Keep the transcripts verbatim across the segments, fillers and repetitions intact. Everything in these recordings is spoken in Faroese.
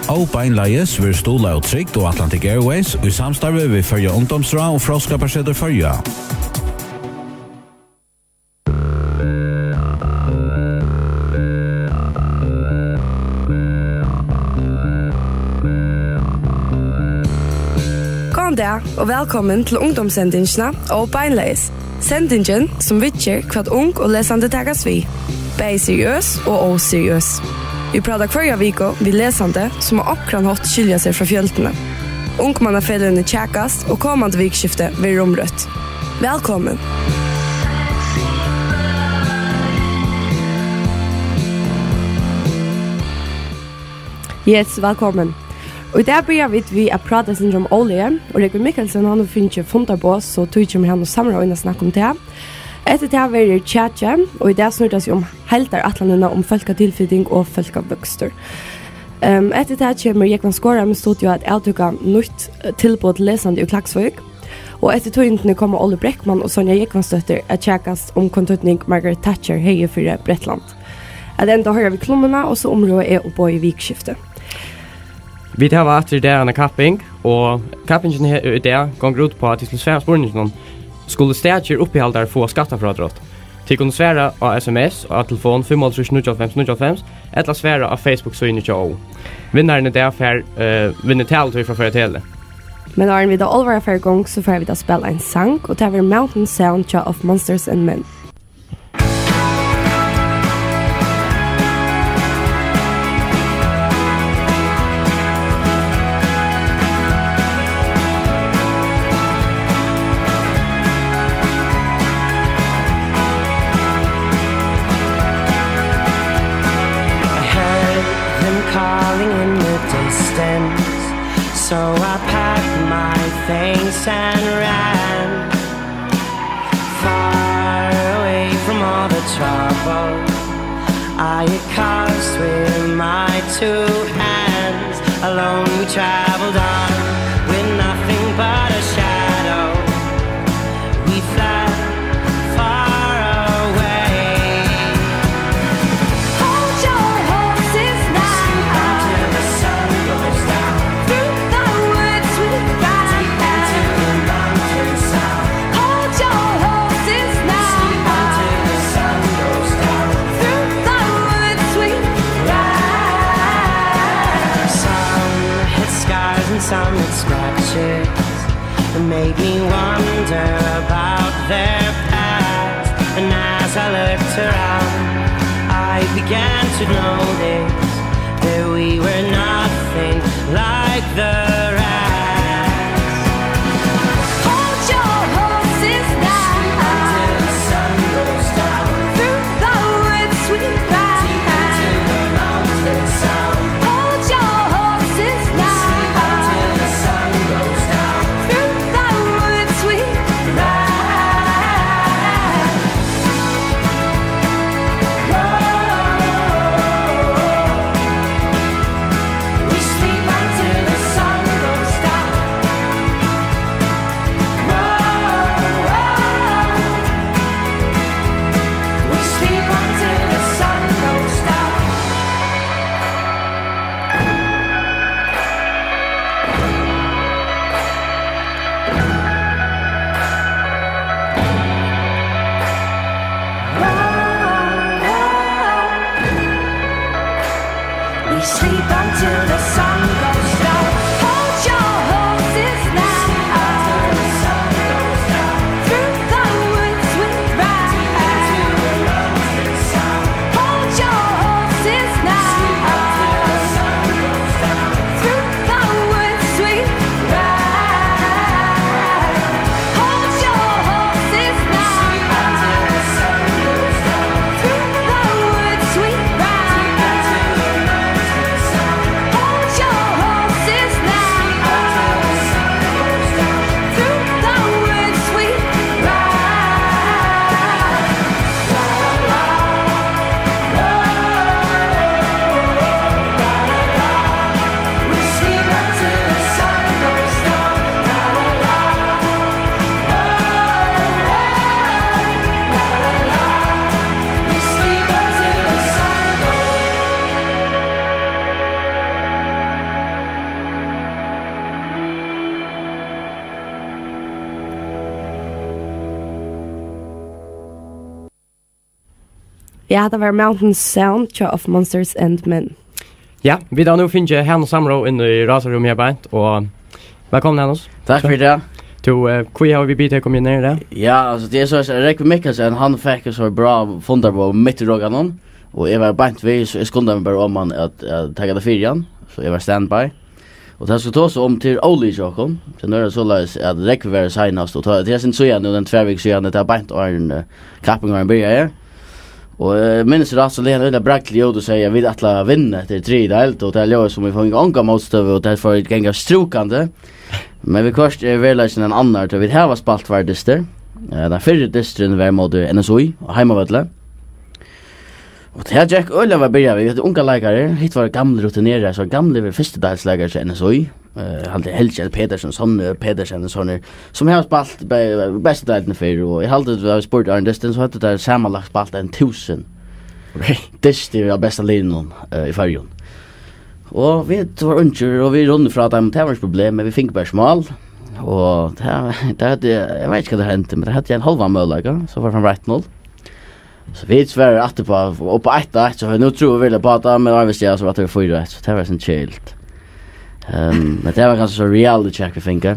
Ó beinleiðis verður stuðlað av Trygd og Atlantic Airways í samstarvi við Føroya Ungdómsráð og Fróðskaparsetur Føroya. Góðan dag og vælkomin til ungdómssendingina Ó beinleiðis. Sendingin, sum viðger, hvat ung og lesandi takast við, bæði seriøs og óseriøs. Vit práta hvørja viku við lesandi, sum á onkran hátt skilja seg frá fjøldini. Ungmannafeløgini kjakast, og komandi vikuskifti verður umrøtt. Vælkomin. Yes, vælkomin. Og í dag byrja vit við at práta eitt sindur um ólagi, og Rógvi Mikkelsen, hann hevur fingið fundarboð, so tí kemur hann og Samra Oynna at snakka um tað. Eftir tað verður kjakið, og í dag snýr tað seg um heildarætlanina um fólkatilflyting og fólkavøkstur. Ehm, eftir tað kemur Jógvan Skorheim í studio at avdúka nýtt, eh, tilboð til lesandi í Klaksvík. Og eftir tíðindini koma Óli Breckmann og Sonja Jógvansdóttir at kjakast um, hvønn týdning Margaret Thatcher hevði fyri Bretland. At enda hoyra vit klummuna, og so umrøða eg og Bogi vikuskiftið. Vit hava aftur í dag eina kapping, og kappingin her í dag gongur út uppá, at tit skulu svara spurninginum: Skulu stakir uppihaldarar fáa skattafrádrátt? Tit kunnu svara á S M S, á telefon fimmoghálvtrýss níggjuoghálvfems níggjuoghálvfems, ella svara á Facebook-síðuni hjá Ó. Vinnarin í dag fær, eh, vinnur talutíð frá Føroya Tele. Men áðrenn vit av álvara fara í gongd, so fara vit at spæla ein sang, og tað verður Mountain Sound hjá Of Monsters and Men. I heard them calling in the distance, so I packed my things and ran far away from all the trouble. I accost with my two hands. Alone we traveled on with nothing but a shadow. We fled far away. Hold your horses now. Sleep until the sun goes down. Through the woods we ride. Deep into the mountain sound. Hold your horses now. Sleep until the sun goes down. Through the woods we ride. Some hit scars and some hit scratches. It made me wonder about their past. And as I looked around, I began to notice that we were nothing like the rest. Hold your horses now. Until the sun goes down. Through the woods we ride. Deep into the mountain sound. Hold your horses now. Sleep until the sun goes down. Through the woods we ride. We sleep until the sun goes down. We sleep until the sun goes down. We sleep until the sun goes down. Hold your horses now. Through the woods we ride. Hold your horses now. Through the woods we ride. Hold your horses now. Through the woods we ride. Hold your Ja, tað var Mountain Sound hjá Of Monsters and Men. Ja, vit hava nú fingið Hanus Samró inn í rásarúmið her beint, og vælkomin, Hanus. Takk fyri tað. Tú, eh, hví hava vit biðið teg koma inn her í dag? Ja, altso, tað er so, at Rógvi Mikkelsen, hann fekk so bra fundarboð mitt í rokanum, og eg var beint við, so eg skundaði mær bara oman at, at taka tað fyri hann, so eg var standby. Og tað skal tosa um, til ólukku hjá okkum. So nú er tað soleiðis, at Rógvi var seinast, og tá, tað er so síðan nú, tað er tvær vikur síðan, tað er beint áðrenn, eh, kappingin byrjaði. Og, eh, minnist rætt, so legði hann øgiliga brattliga út og segði, at vit ætla at vinna, tað er triðju deild, og tað ljóðar sum, vit fáa onga mótstøðu, og tað fer at ganga strúkandi. Men viðhvørt er veruleikin ein annar, tí vit hava spælt tveir dystir. Eh, tann fyrri dysturin var móti N S Í á heimavølli. Og tað gekk øgiliga væl at byrja við. Vit høvdu ungar leikarar. Hitt vóru gamlir rutineraðir, so gamlir fyrstudeildarleikarar hjá N S Í. Eh, eg haldi Helgi L. Petersen, Sonny Petersen, Sonny, sum hava spælt be-, bestu deildina fyrr, og eg haldi, at vit hava spurt áðrenn dystin, so høvdu teir samanlagt spælt ein túsund Ok. dystir av besta liðnum, eh, í Føroyum. Og vit vóru ungir, og vit runnu frá teimum, tað var ikki problem, men vit fingu bara ikki mál. Og tað, tað høvdu, eg veit ikki, hvat tað hendi, men tað høvdu ein hálvan møguleika, so var tað eitt null. So vit svara aftur á, og á eitt eitt, so nú trúðu vit veruliga á tað, men ávíst, ja, so var tað fýra eitt, so tað var so chillt. Ehm, men tað var kanska so reality check vit fingu.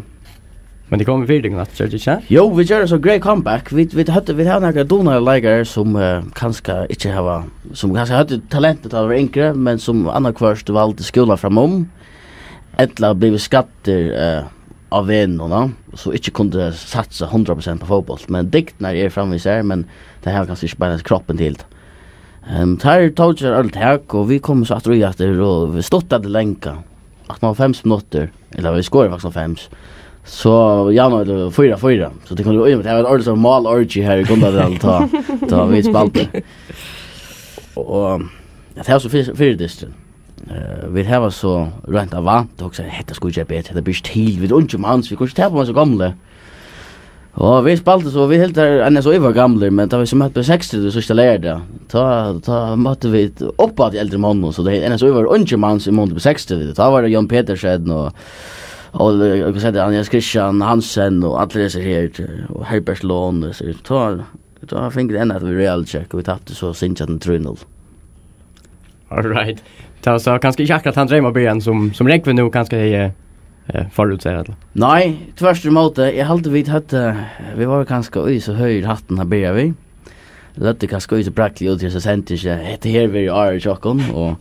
Men tað kom fyri tykkum aftur, gjørdi tað ikki? Jú, vit gjørdu so great comeback. Vit, vit høvdu, vit hava nakrar dugnaðar leikarar sum, eh, kanska ikki hava, sum kanska høvdu talentið tá teir vóru yngri, men sum annaðhvørt valdu skúlan framum, ella blivu skaddir, eh, á vegnum, no? So ikki kundu satsa hundrað prosent á fótbólt, men dygdirnar eru framvegis har, men teir hava kanska ikki beinleiðis kroppin til tað. Ehm, teir tóku sær øll tak, og vit komu so aftur í aftur, og vit stuttaðu langa. Aftan á hálvfems minuttir, ella vit skoraðu faktiskt hálvfems. So javnaðu vit fýra fýra. So tað kunnu, tað var eitt ordiligt mál-orgy her í Gundadal, tá, tá vit spældu. Og, ja, tað var so fyri, fyri dysturin. Eh, vit hava so roynt at vant, og hugsað, hetta skuldi gera betri, hetta ber ikki til, vit eru ungir mans, vit kunnu ikki tapa móti so gomlum. Og vit spældu so, vit hildu at N S Í vóru gamlir, men tá vit so møttu B seksogtretivu síðsta leygardag, tá, tá møttu vit upp á tey eldru monnini, so tey, N S Í vóru ungir mans í mun til B seksogtretivu, tá var tað Jón Petersen og, og, og, hvat eitur hann, Jens Christian Hansen og allir hesir her, og Herbert Lone, so tá, tá fingu vit enn eitt reality check, og vit taptu so syngjandi trý null. All right. Tað var so kanska ikki akkurát tann dreymabyrjan sum, sum Rógvi nú kanska hevði, eh, forútsett, ella? Nei, tvørturímóti, eg haldi vit høvdu, vit vóru kanska í so høgir í hattin at byrja við. Løgdu kanska í so brattliga út í hesa sending, hetta her verður árið hjá okkum, og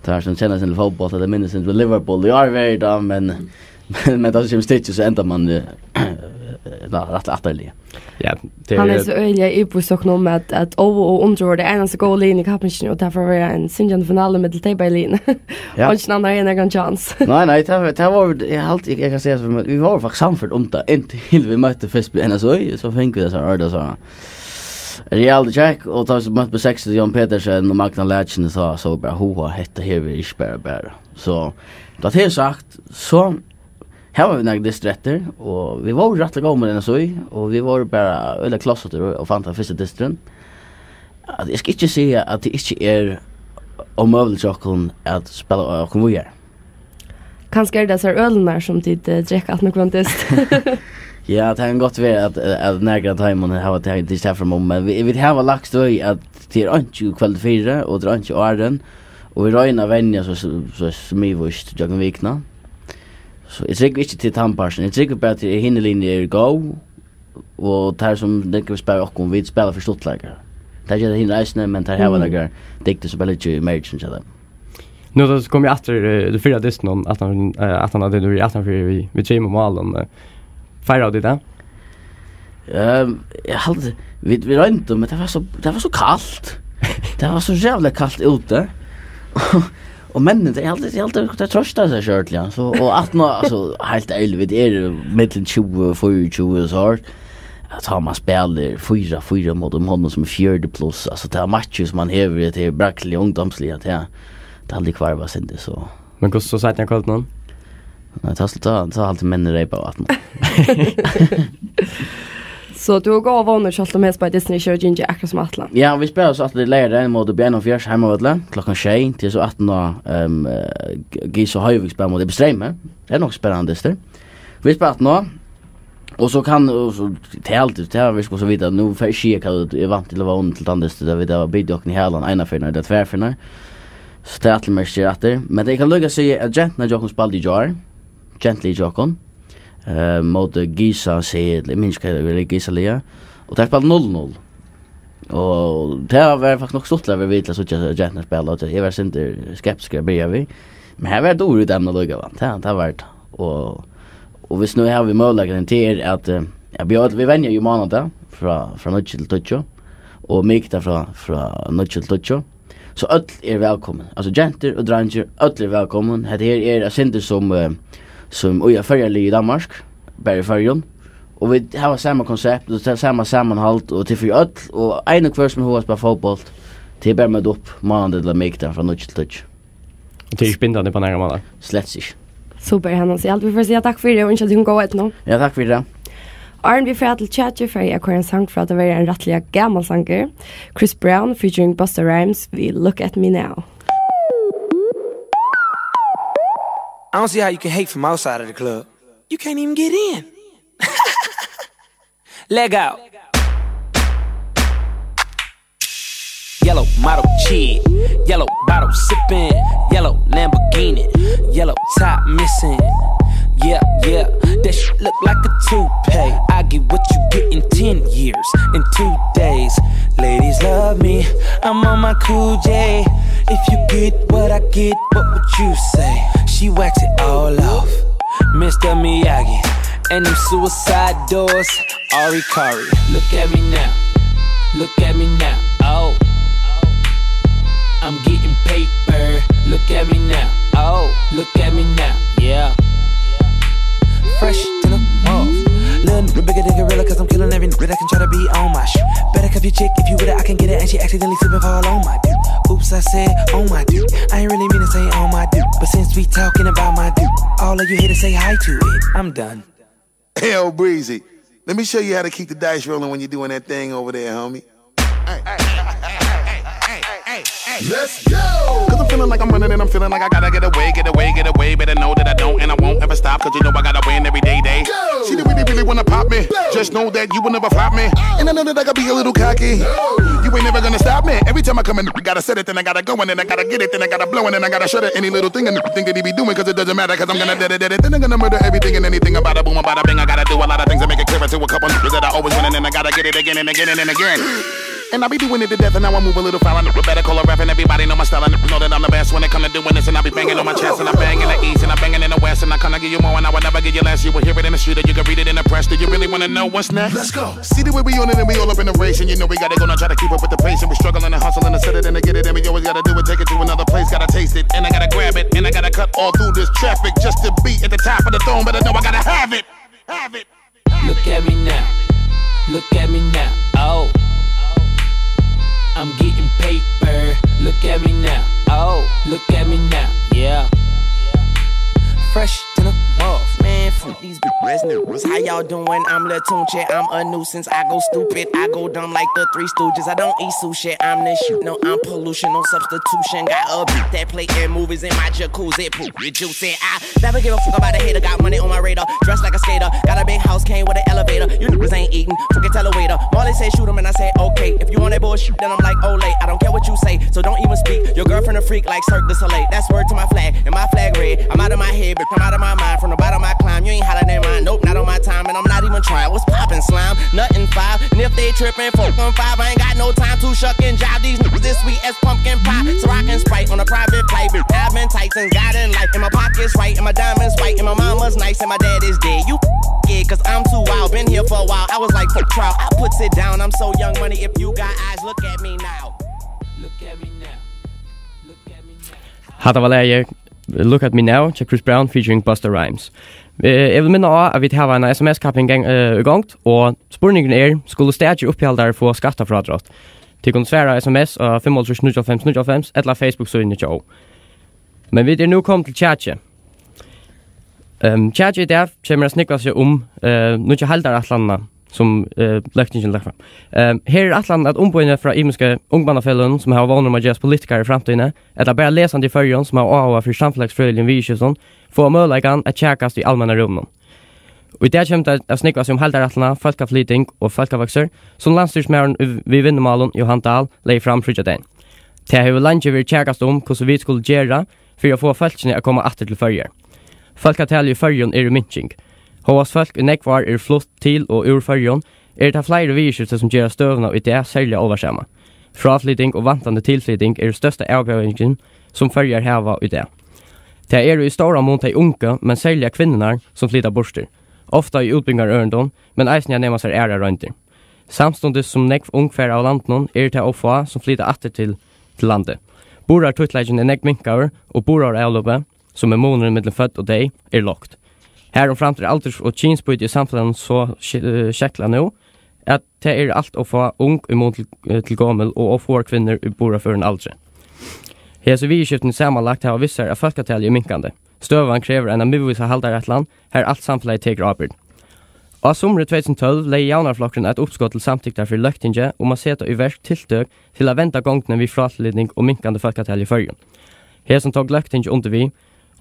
tað er sum kenna seg til fótbólt, at eg minnist til Liverpool, í ár verður tað, men Men, men tá tað kemur til stykki, so endar man, eh, rætt, rætt aftarliga. Ja, tað Hann er er so øgiliga yvirbevísur um, at, at óð og undur vóru tey einastu góðu liðini í kappingini, og tað fer at vera ein syngjandi finali millum tey bæði liðini. Ja. Og ikki annar enn ein chance. Nei, nei, tað var, tað var, eg haldi, eg, eg kann siga so, men vit vóru faktiskt sannførd um tað, inntil vit møttu fyrst við N S Í, so fingu vit hesa orð, so reality check, og tá vit møttu B seksogtretivu, Jón Petersen og Magna Lækjene, so, so bara, hoa, hetta her verður ikki bara, bara. So, tá tað er sagt, so hava vit nakrar dystir eftir, og vit vóru rættiliga góðir móti N S Í, og vit vóru bara øgiliga klossutir og, og fann tann fyrsta dystin. At eg skal ikki siga, at tað ikki er ómøguligt hjá okkum at spæla okkum víðari. Kanska er tað hesar ølirnar, sum tit, eh, drekka aftan á hvønn dyst. Ja, tað kann gott vera, at, at nakrir av teimum hava tað, tað er tað framum, men vit, vit hava lagt støði, at tað er einki kvøldið fyri, og tað er einki áðrenn, og vit royna at venja so, so, so smiðvíst gjøgnum vikuna. So eg trúgvi ikki til tann partin. Eg trúgvi bara til, at hini liðini eru góð, og teir sum nógv spæla okkum, vit spæla fyri stuttleika. Teir gera tað hini eisini, men teir hava Mm. nakrar dygdir sum bara liggja í mergin hjá teimum. Nú, tá kom eg aftur, eh, til fyrra dystin, og aftan, eh, aftan at tit vóru aftan fyri við, við trimum málum, eh, feiraðu tit tað? Ehm, eg haldi, vit, vit royndu, men tað var so, tað var so kalt. Tað var so jævliga kalt úti. Og menninir, eg haldi, eg haldi, tey trøstaðu seg sjálv, ja. So, og at nú, altso, heilt ærligt, vit eru millum tjúgu og fýraogtjúgu og so. At tá man spælir fýra fýra móti monnum sum er fjøruti pluss, altso, tað matchið sum man hevur í tí brattliga ungdómsliga, tað, tað haldi eg hvarva eitt sindur, so. Men hvussu so seinni á kvøldinum? Nei, tá, tá, tá haldi eg menn reypa vatn. So tú hevur góðar vónir, sjálvt um hesin dysturin ikki hevur gingið akkurát sum ætlað? Ja, vit spæla so aftur leygardagin móti B einogfýrs heimavølli klokkan sjey, til so aftan á, ehm, eh, G-, Giza Hoyvík spæla móti Ebbe Streymi. Tað er nokk spennandi dystur. Vit spæla aftan á. Og so kann, og so, tað er altíð, tað er vit skulu so vita, nú fer eg ikki at siga hvat eg vant til at vóna til tann dystin, tá vit hava bitið okkum í halan eina ferð, ella tvær ferðir. So tað er altíð meir styr aftur. Men eg kann líka siga, at genturnar hjá okkum spældu í gjár. Gentuliðið hjá okkum. Eh, móti Gisa, siga, eg minnist ikki, hvat tað er, Gisa liga. Og tær spældu null null. Og tað var faktiskt nokk stuttligt at vera við til at síggja genturnar spæla, og eg var sindur skeptiskur at byrja við. Men her var dugir í teimum allíkavæl. Tað, tað var tað. Og, og vit nú hava møguleikan til er at, eh, ja, vit, vit venja jú mánadag frá, frá níggju til tíggju, og mikudag frá, frá níggju til tíggju. So øll eru vælkomin. Altso gentur og dreingir, øll eru vælkomin. Hetta her er eitt sindur sum, eh, sum í Føroyaliðið í Danmark, bara í Føroyum. Og vit hava sama konsept, og tað sama samanhald, og til fyri øll, og ein og hvør sum hevur hug at spæla fótbólt, tað er bara at møta upp mánadag ella mikudag frá níggju til tíggju. Og tað er ikki bindandi á nakran máta? Slett ikki. Super, Hannes. Eg haldi, vit fáa siga takk fyri, og ynskja tykkum góða eydnu. Ja, takk fyri tað. Áðrenn vit fara til tjatið, fari eg at koyra ein sang frá, tað verður ein rættiliga gamal sangur. Chris Brown featuring Busta Rhymes við Look at Me Now. I don't see how you can hate from outside of the club. You can't even get in. Leg out. Yellow model kid, yellow bottle sippin', yellow Lamborghini, yellow top missing. Yeah, yeah, that shit look like a toupee. I get what you get in ten years, in two days. Ladies love me, I'm on my cool J. If you get what I get, what would you say? She wax it all off. Mister Miyagi, and them suicide doors. Ari Kari. Look at me now. Look at me now. Oh. I'm getting paper. Look at me now. Oh. Look at me now. Yeah. Fresh to the mouth. Little bit bigger than gorilla, cause I'm killing every nigga that can try to be on my shit. Better cuff your chick if you with it, I can get it, and she accidentally slipping fall on my dick. Oops, I said on my dick. I ain't really mean to say on my dick, but since we talking about my dick, all of you here to say hi to it. I'm done. Yo, Breezy, let me show you how to keep the dice rolling when you're doing that thing over there, homie. Hey, hey, hey, hey, hey, hey, hey, hey. Let's go! Cause I'm feeling like I'm running and I'm feeling like I gotta get away, get away, get away. Better know that I don't and I won't ever stop, cause you know I gotta win every day, day. Go! She really, really wanna pop me. Go! Just know that you will never flop me. Oh! And I know that I gotta be a little cocky. No! You ain't never gonna stop me. Every time I come in, gotta set it, then I gotta go in, then I gotta get it, then I gotta blow, and then I gotta shut it. Any little thing and think that he be doing, cause it doesn't matter, cause I'm gonna dead it, dead it. Then I'm gonna murder everything and anything about it. Boom, about a bing. I gotta do a lot of things to make it clearer to a couple niggas that I always win, and then I gotta get it again and again and again. And I be doing it to death, and now I move a little foul. And better call a ref, and everybody know my style. And know that I'm the best when it come to doing this. And I be banging on my chest, and I'm banging the east, and I'm banging in the west. And I kinda give you more, and I will never give you less. You will hear it in the street, or you can read it in the press. Do you really wanna know what's next? Let's go. See the way we on it and we all up in the race. And you know we gotta go now, try to keep up with the pace. And we struggling and hustling to set it and to get it. And we always gotta do it, take it to another place. Gotta taste it, and I gotta grab it. And I gotta cut all through this traffic just to be at the top of the throne. Better know I gotta have it, have it. Look at me now, look at me now, oh. I'm getting paper, look at me now, oh. Look at me now, yeah. Fresh to the mouth, man, from these big resonant. How y'all doing? I'm Latunche, I'm a nuisance. I go stupid, I go dumb like the Three Stooges. I don't eat sushi, I'm the shit. No, I'm pollution, no substitution. Got a beat that play in movies in my jacuzzi. Poop, you juicy. I never give a fuck about a hater. Got money on my radar, dressed like a skater. Got a big house, came with an elevator. You niggas ain't eating, fucking tell a waiter. Marley say shoot him, and I say okay. If you want that bullshit, then I'm like, oh, late. I don't care what you say, so don't even speak. Your girlfriend a freak like Cirque du Soleil. That's word to my flag, and my flag red. I'm out of my head, bitch, I'm out of my mind. From the bottom I climb, you ain't hollering at mine. Nope, not on my time, and I'm not even trying. What's poppin', slime? Nothing five. And if they trippin', fuck them five. I ain't got no time to shuck and jive. These niggas this sweet as pumpkin pie. So rockin' Sprite on a private flight, bitch. I've been Tyson's got in life, and my pockets right, and my diamonds white, and my mama's nice, and my dad is dead. You yeah, cause I'm too wild, been here for a while. I was like, fuck trial, I put it down. I'm so young, money. If you got eyes, look at me now. Look at me now. Look at me now. Hatta var lagið Look at Me Now til Chris Brown featuring Busta Rhymes. Eh, eg vil minna á, at vit hava eina S M S-kapping gang, eh, í gongd, og spurningurin er, skulu stakir uppihaldarar fáa skattafrádrátt? Tit kunnu svara S M S á fimm hálvtrýss níggju hálvfems níggju hálvfems ella Facebook-síðuni hjá. Men vit eru nú komin til tjatið. Ehm, tjatið í dag kemur at snúgva seg um, eh, nýggju heildarætlanina, sum, eh, løgtingin legði fram. Ehm, her er ætlanin, at umboðini frá ymisku ungmannafeløgunum, sum hava vónir um at gerast politikarar í framtíðini, ella bara lesandi í Føroyum, sum hava áhuga fyri samfelagsfrøðiligum viðurskiftum, fáa møguleikan at kjakast í almenna rúminum. Og í dag kemur tað at snúgva seg um heildarætlana, fólkaflyting og fólkavøkstur, sum landsstýrismaðurin í, við vinnumálum, Johan Dahl, legði fram fríggjadagin. Tað hevur leingi verið kjakast um, hvussu vit skulu gera fyri at fáa fólkini at koma aftur til Føroyar. Fólkatalið í Føroyum er í minking. Hóast fólk í nógv ár eru flutt til og úr Føroyum, eru tað fleiri viðurskifti, sum gera støðuna í dag serliga álvarsama. Fráflyting og vantandi tilflyting eru størsta avbjóðingin, sum Føroyar hava í dag. Tað eru í stóran mun tey ungu, men serliga kvinnurnar, sum flyta burtur, ofta í útbúgvingarørindum, men eisini at nema sær aðrar royndir. Samstundis sum nógv ung fara av landinum, eru tað ov fá, sum flyta aftur til, til landið. Burðartítleikin er nógv minkaður, og burðaravløpið, sum er munurin millum fødd og deyð, er lágt. Harumframt er aldurs- og kynsbýtið í samfelagnum so ske-, eh, skeklað nú, at tað eru alt ov fá ung í mun til, eh, til gomul og ov fáar kvinnur í burðarførum aldri. Hesi viðurskiftini samanlagt hava vist sær, at fólkatalið er minkandi. Støðan krevur eina miðvísa heildarætlan, har alt samfelagið tekur ábyrgd. Á sumri tvey túsund og tólv legði Javnaðarflokkurin eitt uppskot til samtyktar fyri Løgtingið um at seta í verk tiltøk til at venda gongdini við fráflyting og minkandi fólkatal í Føroyum. Hesum tók Løgtingið undir við,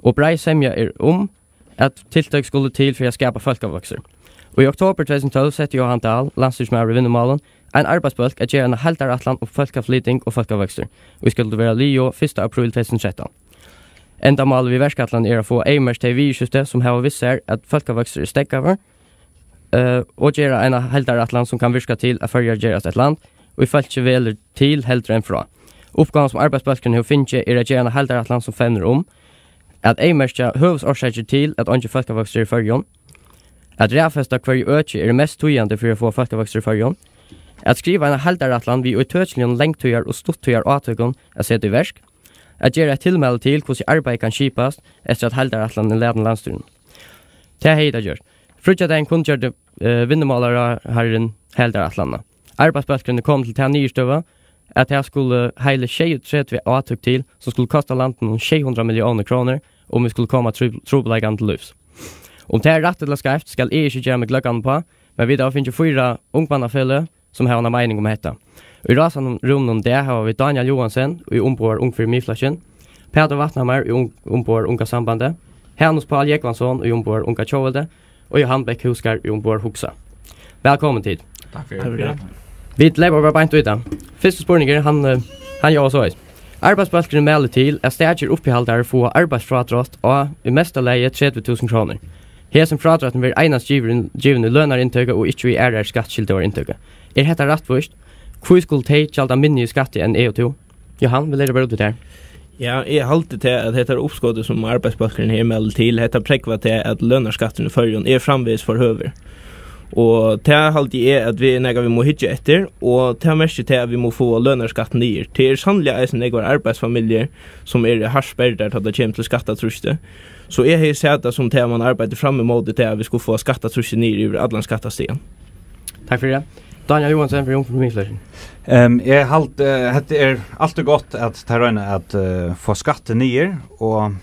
og breið semja er um, at tiltøk skulu til fyri at skapa fólkavøkstur. Og í oktobur tvey túsund og tólv setti Johan Dahl, landsstýrismaður í vinnumálum, ein arbeiðsbólk at gera eina heildarætlan um fólkaflyting og fólkavøkstur, ið skuldi vera liðug fyrsta apríl tvey túsund og trettan. Endamálið við verkætlan er at fáa eyðmerkt tey viðurskifti, sum hava vist sær, at fólkavøkstur er steðgaður, eh, og gera eina heildarætlan, sum kann virka til, at Føroyar gerast eitt land, ið fólkið velur til heldur enn frá. Uppgávan, sum arbeiðsbólkurin hevur fingið, er at gera eina heildarætlan, sum fevnir um at eyðmerkja høvuðsorsakir til, at eingin fólkavøkstur er í Føroyum, at raðfesta, hvørji øki eru mest týðandi fyri at fáa fólkavøkstur í Føroyum, at skriva eina heildarætlan við ítøkiligum langtíðar og stuttíðar átøkum at seta í verk, at gera eitt tilmæli til, hvussu arbeiðið kann skipast, eftir at heildarætlanin er latin landsstýrinum. Tað hevði tað gjørt. Fríggjadagin kunngjørdi, eh, vinnumálaráðharrin heildarætlanina. Arbeiðsbólkurin er komin til ta niðurstøðu, at tað skulu heili sjeyogtretivu átøk til, sum skulu kosta landinum sjey hundrað milliónir krónur, um vit skulu koma trupl-, trupulleikanum til lívs. Um tað er rætt ella skeivt, skal eg ikki gera meg gløggan uppá, men vit hava fingið fýra ungmannafeløg, sum hava eina meining um hetta. Í ráðandi rúminum í dag hava vit Dánjal Johansen, ið umboðar Ung fyri Miðflokkin, Pætur Vatnhamar, ið um-, umboðar Unga Sambandið, Hanus Pál Jógvansson, ið umboðar Unga Tjóðveldið, og Johan Bech Kjærgaard, ið umboðar Hugsa. Vælkomin tit. Takk fyri. Takk fyri. Vit leypa bara beint í tað. Fyrsti spurningur, hann, eh, hann ljóðar soleiðis. Arbeiðsbólkurin mælir til, at stakir uppihaldarar fáa arbeiðsfrádrátt á í mesta lagi tretivu túsund krónur. Hesin frádrátturin verður einans givin, givin í lønarinntøku og ikki í aðrari skattskyldaðari inntøku. Er hetta rættvíst? Hví skulu tey gjalda minni í skatti enn eg og tú? Johan, vit leypa bara út við tær. Ja, eg haldi tað, at hetta er uppskotið, sum arbeiðsbólkurin her mælir til. Hetta prógvar tað, at lønarskatturin í Føroyum er framvegis for høgur. Og tað haldi eg, at vit er nakað, vit mugu hyggja eftir, og tað merkir tað, at vit mugu fáa lønarskattin niður. Tað er sanniliga eisini nógvar arbeiðsfamiljur, sum eru hart sperdar, tá tað kemur til skattatrýstið. So eg hevði sæð tað sum tað, man arbeiddi fram ímóti tað, at vit skulu fáa skattatrýstið niður yvir allan skattastigan. Takk fyri tað. Dánjal Johansen fyri Ung fyri Miðflokkin. Ehm, eg haldi, eh, hetta er alt og gott, at tey royna at, eh, fáa skattin niður, og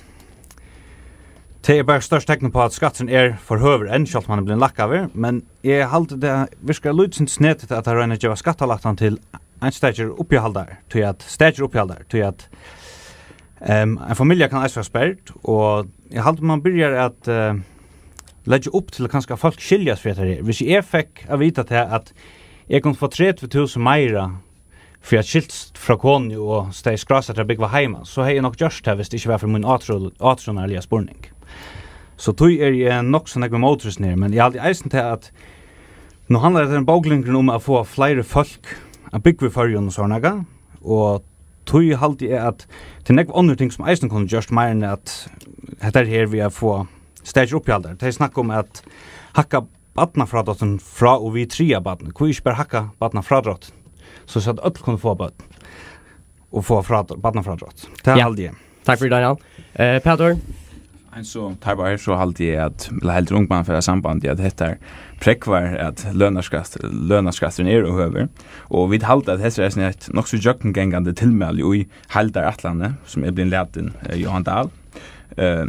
tað er bara stórt tekin upp á, at skatturin er for høgur enn, sjálvt um hann er blivin lækkaður, men eg haldi, tað virkar lítið sindur snedigt, at tey royna at geva skattalættan til einstakir uppihaldarar, tí at, stakir uppihaldarar, tí at, ehm, ein familja kann eisini vera sperd, og eg haldi, man byrjar at, eh, leggja upp til, at kanska fólk skiljast fyri hetta her. Hvis eg fekk at vita tað, at eg kundi fáa tretivu túsund meira fyri at skilst frá konu og staðið skrásett at búgva heima, so hevði eg nokk gjørt tað, hvis tað ikki var fyri mín átrú-, átrúnaðarliga spurning. So tí eri eg nokk so nógv ímótstríðandi her, men eg haldi eisini tað, at nú handlar hetta um bóklingurin um at fáa fleiri fólk at búgva í Føroyum og sovorðið nakað, og tí haldi eg, at tað er nógv onnur ting, sum eisini kunnu gjørt, meira enn at hetta er her við at fáa stakir uppihaldarar. Tey snakka um at hækka barnafrádráttin frá og við triðja barni. Hví ikki bara hækka barnafrádráttin, so at øll kunnu fáa børn og fáa frádr-, barnafrádrátt? Tað Ja. haldi eg. Takk fyri, Dánjal. Eh, Pætur? Eins og tað var, so haldi eg at, ella heldur Ungmannafelagssambandet, at hetta prógvar, at lønarskatt-, lønarskatturin er ov høgur. Og vit halda, at hetta er eitt nokk so gjøgnumgangandi tilmæli í heildarætlanini, sum er blivin latin, eh, Johan Dahl. Eh,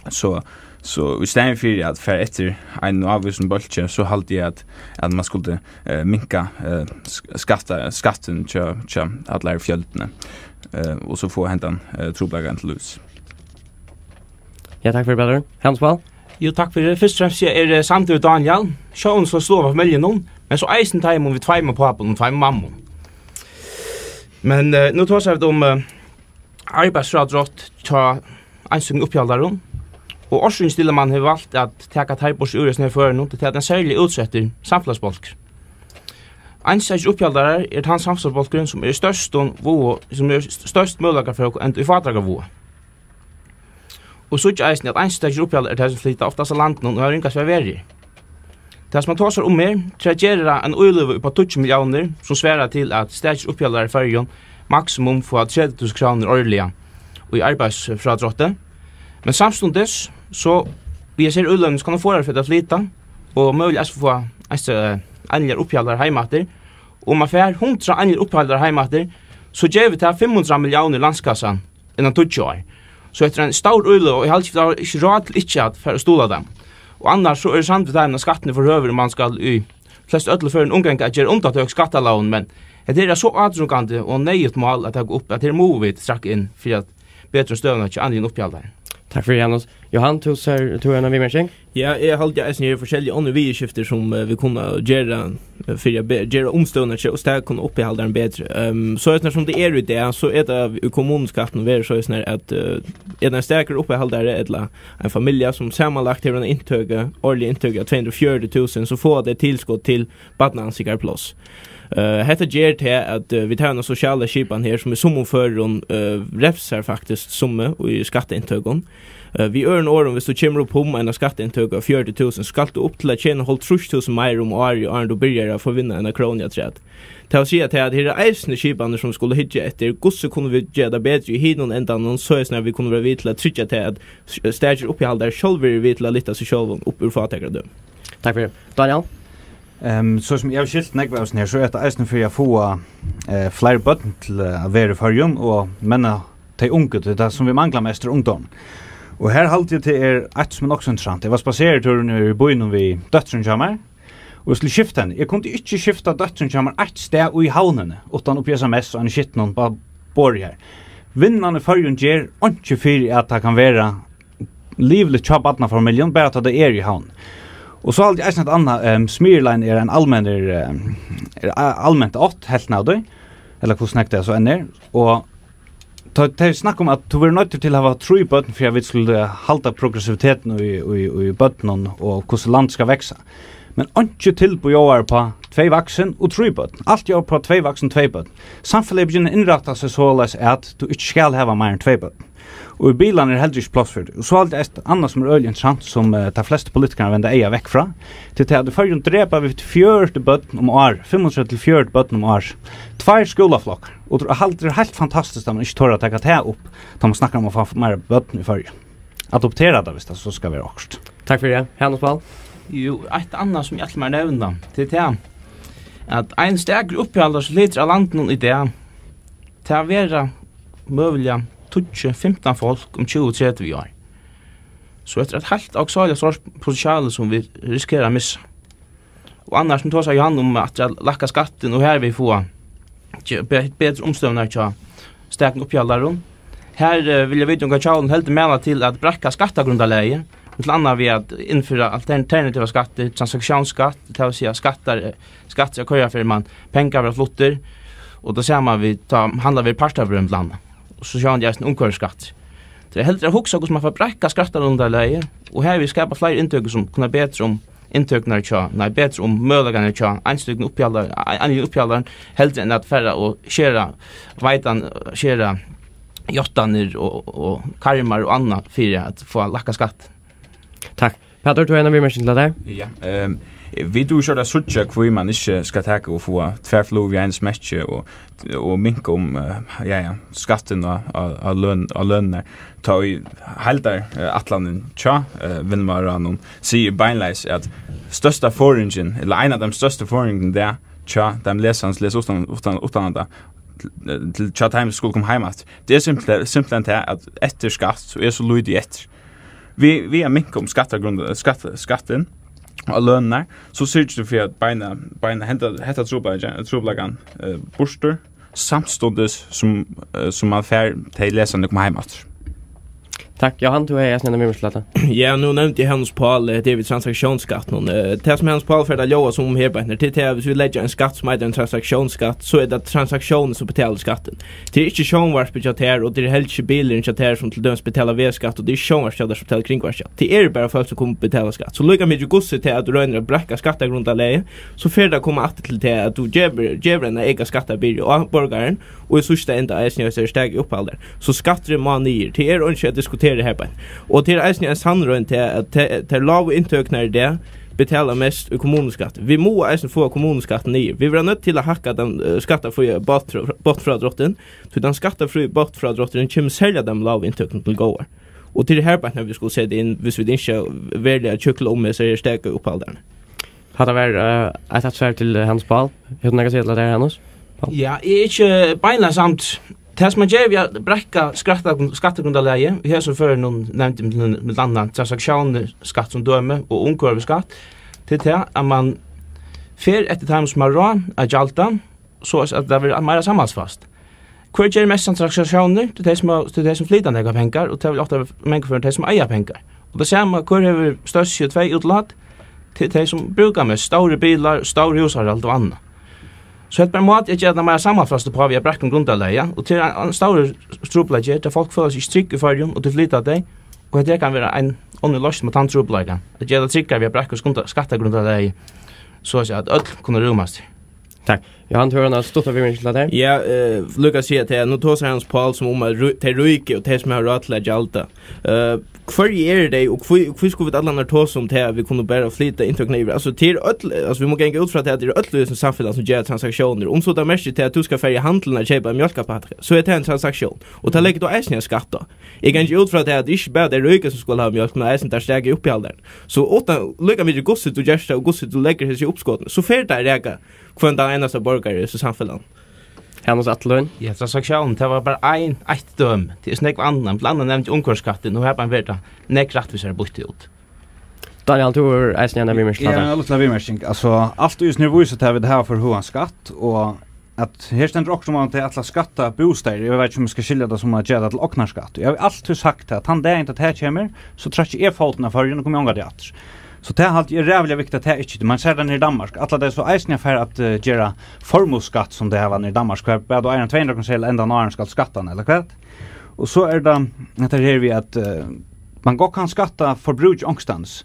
so, so í staðin fyri at fara eftir einum ávísum bólki, so haldi eg, at, at man skuldi, eh, minka, eh, sk-, skatta-, skattin hjá, hjá allari fjøldini, eh, og so fáa hendan, eh, trupulleikan til lívs. Ja, takk fyri, Pætur. Hanus Pál? Jú, takk fyri. Fyrst og fremst, eg eri, eh, samdur við Dánjal. Sjálvum so sláa familjuna, men so eisini teimum við tveimum pápum og tveimum mammum. Men, eh, nú tosa vit um, eh, arbeiðsfrádrátt hjá einstøkum uppihaldarum, og orsøkin til, at man hevur valt at taka teir burtur úr hesum her førunum, tað er, at ein serliga útsettur samfelagsbólkur. Einstakir uppihaldarar er tann samfelagsbólkurin, sum er í størstum váða, sum er st-, størst møguleikar fyri at enda í fátækraváða. Og síggja eisini, at einstakir uppihaldarar eru teir, sum flyta oftast av landinum og hava ringast við at vera her. Tað, sum man tosar um her, er at gera ein íløgu upp á tíggju milliónir, sum svarar til, at stakir uppihaldarar í Føroyum maksimum fáa tretivu túsund krónur árliga í arbeiðsfrádrátti. Men samstundis, so við hesari íløguni, so kann hon fáa fyri at flyta, og møguliga eisini fáa eisini, eh, einligar uppihaldarar heim aftur. Og um man fær hundrað einligar uppihaldarar heim aftur, so gevur tað fimm hundrað milliónir í landskassan innan tíggju ár. So hetta er ein stór íløga, og eg haldi ikki, tað er ikki ráð til ikki at fara at stuðla teimum. Og annars so er eg samdur við teimum, at skatturin er for høgur, og man skal í flest øllum førum umganga at gera undantøk í skattalógini, men hetta er so átrokandi og neyðugt mál at taka upp, at her mugu vit strakka inn fyri at betra um støðuna hjá einligum uppihaldarum. Takk fyri, Janus. Johan, tú sær, tú hevur eina viðmerking? Ja, eg haldi eisini, her eru forskellige onnur viðurskifti, sum, eh, vit kunnu gera, eh, fyri at be-, gera umstøðurnar hjá, og staðkunna uppihaldaran betri. Ehm, so er tað, sum tað er í dag, so er tað í kommunuskattinum verður so, sum er at, eh, er tað ein stakur uppihaldari ella ein familja, sum samanlagt hevur eina inntøku, árliga inntøku av tvey hundrað og fjøruti túsund, so fáa tey tilskot til barnaansingarpláss. Eh, hetta ger tað, at, eh, vit hava eina sosiala skipan her, sum í summum førum, eh, revsar faktiskt summi í skattainntøkum. Eh, við øðrum orðum, viss tú kemur upp um eina skattainntøku av fjøruti túsund, skalt tú upp til at tjena hálvtrýss túsund meira um árið, áðrenn tú byrjar at fáa vinna eina krónu afturat. Tað vil siga tað, at her eru eisini skipanir, sum skulu hyggja eftir, hvussu kunnu vit gera tað betri í hinum endanum, soleiðis at vit kunnu vera við til at tryggja tað, at s-, stakir uppihaldarar sjálvir eru við til at lyfta seg sjálvan upp úr fátækradømi. Takk fyri. Dánjal? Ehm, so sum eg havi skilt nógv av hesum her, so er hetta eisini fyri at fáa, eh, fleiri børn til, eh, at vera í Føroyum og menna tey ungu, tí tað sum vit mangla mest er ungdómur. Og her haldi eg, tað er eitt sum er nokk so interessant. Eg var spaseratúr niðri í býnum við dóttrini hjá mær, og eg skuldi skifta henni. Eg kundi ikki skifta dóttrina hjá mær eitt stað í Havnini, uttan uppi í S M S og eini skitnum á borði her. Vinnan í Føroyum ger einki fyri, at tað kann vera liviligt hjá barnafamiljum, bara tá tað er í Havn. Og so haldi eg eisini eitt annað, ehm, Smyril er ein almennur, ehm, er a-, alment átt, helvtin av tí, ella hvussu nógv tað so enn er. Og tá, tey snakka um, at tú verður noyddur til at hava trý børn, fyri at vit skulu halda progressivitetin í, í, í børnum og hvussu land skal vaksa. Men einki tilboð ljóðar upp á tvey vaksin og trý børn. Alt ljóðar upp á tvey vaksin, tvey børn. Samfelagið begynnar at innrætta seg soleiðis, at tú ikki skal hava meir enn tvey børn. Og í bilarnar er heldur ikki pláss fyri tí. Og so haldi eg eitt annað, sum er øgiliga interessant, sum, eh, teir flestu politikarar venda eyga vekk frá, tað er tað, at í Føroyum drepa vit fjøruti børn um ár, fimmogtretivu til fjøruti børn um ár. Tveir skúlaflokkar. Og tað er heilt fantastiskt, at man ikki torir at taka tað upp, tá man snakkar um at fáa meira børn í Føroyum. Adoptera tað, viss tað so skal vera okkurt. Takk fyri tað. Hanus Pál? Jú, eitt annað, sum eg ætli mær at nevna, tað er tað, at ein stakur uppihaldari, sum flytur av landinum í dag, tað verða møguliga tíggju, fimtan fólk um tjúgu, tretivu ár. So hetta er eitt heilt ógvuliga stórt potentiale, sum vit risikera at missa. Og annars, nú tosar Johan um at lækka skattin og hervið fáa ge-, be-, betri umstøðurnar hjá stakum uppihaldarum. Her, eh, vilja vit, um hvat Kjálin heldur mæla til at breiðka skattagrundarlagið, millum annað við at innføra alternativa skattir, transaktiónsskatt, tað vil siga skattar, eh, skattir at koyra fyri, man pengar verða fluttir, og tað sama við, tá handlar við partabrøv millum annað. Og so sjálvandi eisini umhvørvisskattir. Tað er heldur at hugsa, hvussu man fær breiðkað skattagrundarlagið, og hervið skapa fleiri inntøkur, sum kunna betra um inntøkurnar hjá, nei, betra um møguleikarnar hjá einstøkum uppihaldar-, ein-, einligum uppihaldarum, heldur enn at fara og skera veitan, skera játtanir og, og karmar og annað fyri at fáa lækkað skatt. Takk. Pætur, tú hevur eina viðmerking til tað her? Ja, ehm, vit duga sjálvt at síggja, hví man ikki skal taka og fáa tvær flugur við einum smekki og, og minka um, eh, ja, ja, skattin á, á, á løn, á lønirnar. Tá ið heildar, eh, ætlanin hjá, eh, Vinnumálaráðnum sigur beinleiðis, at størsta forðingin, ella ein av teim størstu forðingunum, tað er hjá teim lesandi, sum lesa uttan, uttan, uttanlanda, til, til, hjá teimum, sum skulu koma heim aftur. Tað er simpelthen, simpelthen tað, at eftir skatt, so er so lítið eftir. Við, við at minka um skattagrund-, skatt, skattin á lønirnar, so syrgir tú fyri at beina, beina henda, hetta trupulleikan, trupulleikan, eh, burtur, samstundis sum, eh, sum man fær tey lesandi at koma heim aftur. Takk. Johan, tú hevði eisini eina viðmerking til hetta. Ja, nú nevndi Hanus Pál, eh, tað við transaktiónsskattinum. Eh, tað sum Hanus Pál fer at ljóða sum um her beint nú, tað er tað, at viss vit leggja ein skatt sum eitur ein transaktiónsskatt, so er tað transaktiónin sum betalir skattin. Tað er ikki sjónvarpið hjá tær, og tað er heldur ikki bilurin hjá tær sum til dømis betalar vegskatt, og tað er ikki sjónvarpið hjá tær sum betalar kringvarpsskatt. Tað eru bara fólk sum kunnu betala skatt. So líka mikið hvussu tað er at tú roynir at breiðka skattagrundarlagið, so fer tað at koma aftur til tað, at tú gevur, gevur eina eyka skattabyrðu á borgaran, og í síðsta enda eisini á sær staki uppihaldar. So skatturin má niður. Tað er einki at diskutera her beint. Og tað er eisini ein sannroynd til, at te-, tær lágu inntøkurnar í dag betala mest í kommunuskatt. Vit mugu eisini fáa kommunuskattin niður. Vit verða noydd til at hækka tann, eh, skattafría botnfrá-, botnfrádráttin, tí tann skattafríi botnfrádrátturin kemur serliga teimum lágu inntøkunum til góðar. Og tað er her beint, vit skulu seta inn, viss vit ynskja veruliga at hjúkla um hesar her staki uppihaldar. Hatta var, eh, eitt aftursvar til, eh, Hanus Pál. Hevur tú nakað at siga til hetta her, Hanus Pál? Ja, eg eri ikki beinleiðis samd. Tað sum man ger við at breiðka skatta-, skattagrundarlagið, í hesum førinum nevndi millum annað transaktiónsskatt sum dømi og umhvørvisskatt, til tað at man fer eftir teimum sum hava ráð at gjalda, so at tað verður meira samhaldsfast. Hvør ger mest transaktiónir? Tað er tey sum, tað er tey sum flyta nógvar pengar, og tað vil ofta vera mangan fyri tey sum eiga pengar. Og tað sama, hvør hevur størst C O tvey útlát? Tað er tey sum brúka mest, stórir bilar, stór hús og alt og annað. So hetta er bara ein máti at gera tað meira samhaldsfast uppá við at breiðka um grundarlagið, ja. Og tað er ein, ein stórur trupulleiki, at fólk føla seg ikki trygg í Føroyum, og tey flyta tey. Og hetta her kann vera ein onnur loysn mot tann trupulleikan, at gera tað tryggari við at breiðka skunda-, skattagrundarlagið, so at siga, at øll kunnu rúmast her. Takk. Johan, tú hevur eina stutta viðmerking til tað her? Ja, eh, líka at siga at nú tosar Hanus Pál sum um at rí-, tey ríku og tey sum hava ráð til at gjalda. Eh, hvørji eru tey, og hví, hví skulu vit allan tosa um tað, at vit kunnu bara flyta inntøkuna yvir? Altso, tað er øll, altso, vit mugu ganga út frá tað, at tað er øll í hesum samfelagnum sum gera transaktiónir. Um so tað merkir tað, at tú skalt fara í handilin at keypa ein mjólkarpakka, so er tað ein transaktión. Og tað leggur tú eisini ein skatt á. Eg gangi út frá tað, at ikki bara tey ríku sum skulu hava mjólk, men eisini teir staki uppihaldararnir. So uttan, líka mikið hvussu tú gert tað og hvussu tú leggur hesi uppskotini, so fer tað at raka hvønn tann einasta borgara í hesum samfelagnum. Hanus Atløn. Ja, transaksjón, tað var bara ein, eitt dømi. Tað er so nógv annað, millum annað nevndi umhvørvisskattin, og her bara verður tað nógv rættvísari býtt út. Daniel, tú hevur eisini eina viðmerking til hatta. Ja, ein lítil viðmerking. Altso, alt í hesum vísir til, at vit hava for høgan skatt, og at her stendur okkurt um, at tey ætla at skatta bústaðir. Eg veit ikki, um eg skal skilja tað sum at gera tað til ognarskatt. Eg havi altíð sagt tað, at tann dagin, tá tað kemur, so trakki eg fótin av Føroyum og komi ongantíð aftur. So tað haldi eg er ræðuliga viktigt, at tað ikki, man sær tað niðri í Danmark. Ætla tey so eisini at fara at, eh, gera formuuskatt, sum tey hava niðri í Danmark, har bara tú eigur ein tvey hundrað krónu seðil endan á áðrenn skalt skatta hann, ella hvat? Og so er tað hetta her við, at, eh, man gott kann skatta forbrúk onkustaðnis.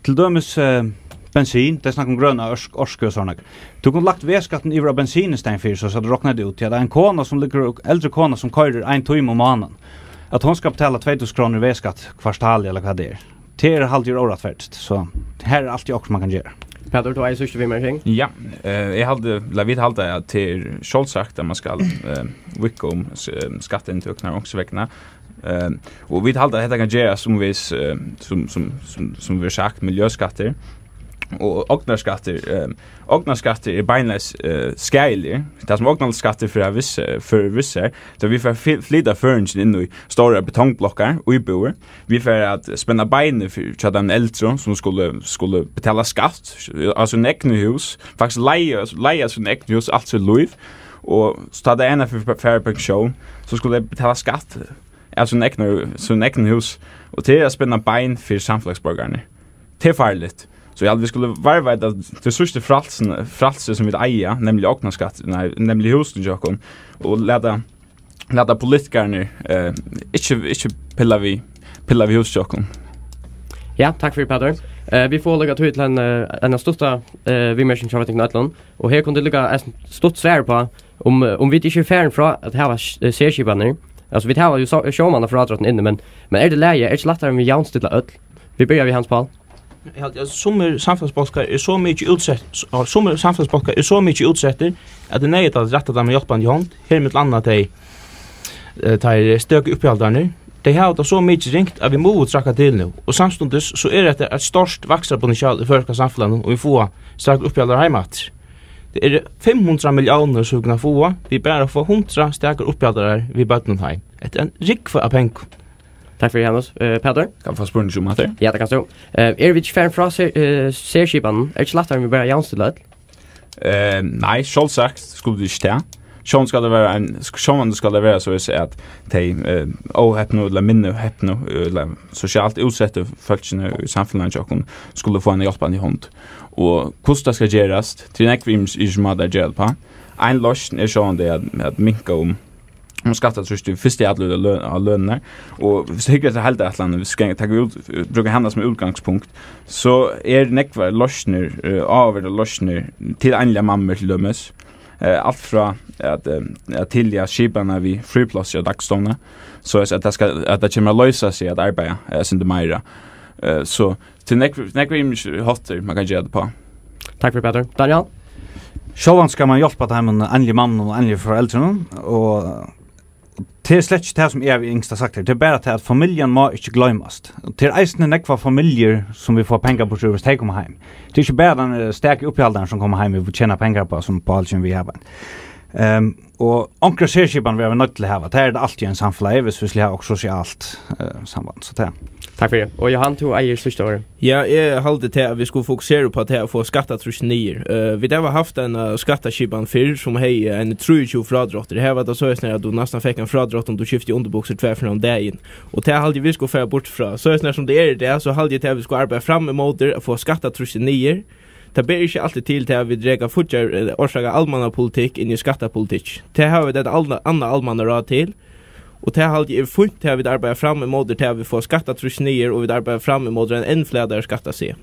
Til dømis, eh, bensin, tey snakka um grøna orsk-, orku og sovorðið. Tú kundi lagt vegskattin yvir á bensin í staðin fyri, so, so tú roknar tað út. Ja, tað er ein kona sum liggur, eldri kona sum koyrir ein tíma um mánaðin, at hon skal betala tvey túsund krónur í vegskatt kvartalið, ella hvat tað er. Tað er, haldi eg, er órættferdigt, so her er altíð okkurt, man kann gera. Pætur, tú eigur síðstu viðmerking? Ja, eh, eg haldi, ella vit halda, at tað er sjálvsagt, at man skal, eh, víðka um s-, eh, skattainntøkurnar onkursvegna. Eh, og vit halda, at hetta kann gerast, sum vit, eh, sum, sum, sum, sum verður sagt, miljøskattir. Og ognarskattir, eh, ognarskattir er beinleiðis, eh, skaðiligir. Tað sum ognarskattir fyri at vissa, fyri vissar, tá vit fara fly-, flyta føroyingin inn í stórar betongblokkar, íbúðir, vit fara at spenna beinini fyri, hjá teimum eldru, sum skulu, skulu betala skatt á síni egnu hús, faktiskt leiga, leiga síni egnu hús alt sítt lív, og so tá tey enda fyri, fara í pensjón, so skulu tey betala skatt av síni egnu, síni egnu hús, og tað er at spenna bein fyri samfelagsborgararnar. Tað er farligt. So eg haldi, vit skulu varðveita tað síðsta frælsið, frælsið sum vit eiga, nemliga ognarskatt, nei, nemliga húsini hjá okkum, og lata, lata politikararnar, eh, ikki, ikki pilla við, pilla við húsini hjá okkum. Ja, takk fyri, Pætur. Eh, vit fáa líka tíð til ein, eh, eina stutta, eh, viðmerking frá tykkum øllum. Og her kunnu tit líka eitt stutt svar uppá, um, eh, um vit ikki eru farin frá at hava s-, eh, serskipanir. Altso, vit hava jú so-, sjómannafrádráttin inni, men, men er tað í lagi, er tað ikki lættari, um vit javnstilla øll? Vit byrja við Hans Pál. Eg haldi, at summir samfelagsbólkar eru so mikið útsett-, s-, summir samfelagsbólkar eru so mikið útsettir, at tað er neyðugt at rætta teimum hjálpandi hond. Her er millum annað tey, eh, teir støku uppihaldararnir. Tey hava tað so mikið ringt, at vit mugu traðka til nú. Og samstundis so er hetta eitt stórt vakstrarpotential í føroyska samfelagnum, um vit fáa stakar uppihaldarar heim aftur. Tað eru fimm hundrað milliónir, sum vit kunnu fáa, við bara at fáa hundrað stakar uppihaldarar við børnum heim. Hetta er ein rúgva av pengum. Takk fyri, Hanus. Eh, Pætur? Kann eg fáa spurning um hatta? Ja, tað kanst tú. Eh, eru vit ikki farin frá ser-, eh, serskipanum? Er tað ikki lættari, um vit bara javnstilla øll? Eh, nei, sjálvsagt skulu vit ikki tað. Sjálvandi skal tað vera ein, sjálvandi skal tað vera soleiðis, at tey, eh, óhepnu ella minni hepnu, eh, ella sosialt útsettu fólkini í samfelagnum hjá okkum skulu fáa eina hjálpandi hond. Og hvussu tað skal gerast, tí er nógv ymisk, ymisk mátar at gera tað uppá. Ein loysn er sjálvandi at, at minka um, um skattatrýstið í fyrstu atløgu á lø-, á lønirnar. Og viss tú hyggur eftir heildarætlanini, viss tú skal taka út, brúka hana sum útgangspunkt, so er nógvar loysnir, eh, áhugaverdar loysnir til einligar mammur til dømis. Eh, alt frá at, eh, at tilja skipanina við fríplássi á dagstovni, so at tað skal, at tað kemur at loysa seg at arbeiða, eh, eitt sindur meira. Eh, so til nógv, nógv ymiskir háttir, man kann gera tað uppá. Takk fyri, Pætur. Daniel? Sjálvandi skal man hjálpa teimum einligu mammunum og einligu foreldrunum, og tað er slett ikki tað, sum eg havi ynskt at sagt her. Tað er bara tað, at familjan má ikki gloymast. Og tað er eisini nógvar familjur, sum vil fáa pengar burtur, viss tey koma heim. Tað er ikki bara tann, eh, staki uppihaldarin, sum kemur heim, vit tjena pengar uppá, sum Pál kemur við her. Ehm, og onkra serskipan verða vit noydd til at hava. Tað er tað altíð í einum samfelagi, viss vit skulu hava okkurt sosialt, eh, samband. So tað. Takk fyri. Og Johan, tú eigur síðsta orðið. Ja, eg haldi til, at vit skulu fokusera upp á til at fáa skattatrýstið niður. Eh, vit hava havt eina, eh, skattaskipan fyrr, sum hevði eini trýogtjúgu frádráttir. Her var tað soleiðis, at tú næstan fekk ein frádrátt, um tú skifti undirbuksur tvær ferðir um dagin. Og tað haldi eg, vit skulu fara burt frá. Soleiðis, sum tað er í dag, so haldi eg til, at vit skulu arbeiða fram ímóti at fáa skattatrýstið niður. Tað ber ikki altíð til, til at vit reka fíggjar, eh, orsaka almannapolitikk inn í skattapolitikk. Tað hava vit eitt alna-, annað almannaráð til. Og tað haldi eg er fínt, tað vit arbeiða fram ímóti, tað vit fáa skattatrýstið niður, og vit arbeiða fram ímóti ein enn flatari skattastiga.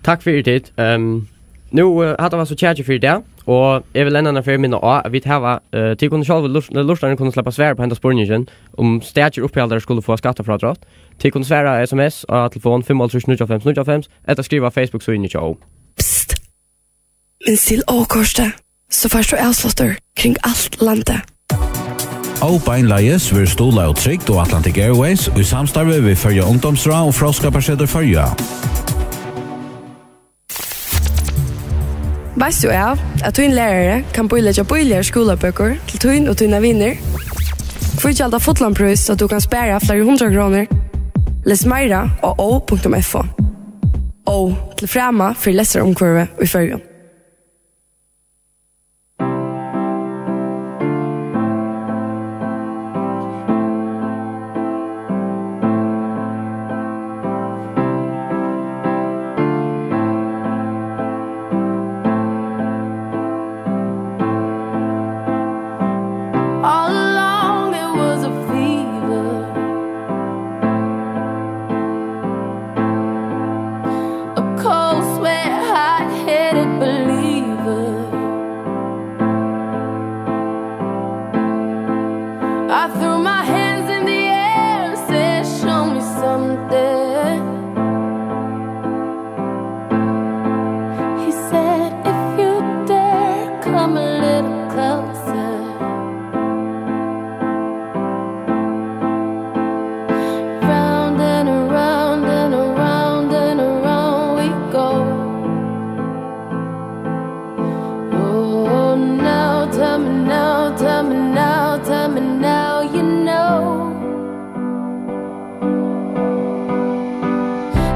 Takk fyri tit. Ehm, nú, eh, hatta var so kjakið fyri í dag, og eg vil enn eina ferð minna á, at vit hava, eh, tit kunnu sjálv lur-, lurtararnir kunnu sleppa at svara upp á henda spurningin, um stakir uppihaldarar skulu fáa skattafrádrátt. Tit kunnu svara S M S á telefon fimmoghálvtrýss níggjuoghálvfems níggjuoghálvfems, ella skriva á Facebook-síðuni hjá Ó. Psst! Minst til Ó-kortið, so fært tú avsláttur kring alt landið. Ó beinleiðis verður stuðlað av Trygd og Atlantic Airways í samstarvi við Føroya Ungdómsráð og Fróðskaparsetur Føroya. Veitst tú av, at tín lærari kann bíleggja bíligar skúlabøkur til tín og tínar vinir? Hví gjalda fullan prís, so tú kann spara fleiri hundrað krónur? Les meira á ó punktum f o. Ó, til frama fyri lestrarumhvørvið í Føroyum. All along it was a fever, a cold sweat, hot-headed believer. I threw my hands in the air, said, "Show me something." He said, "If you dare, come a little closer." Round and around and around and around we go. Oh, now tell me now, tell me now, tell me now you know.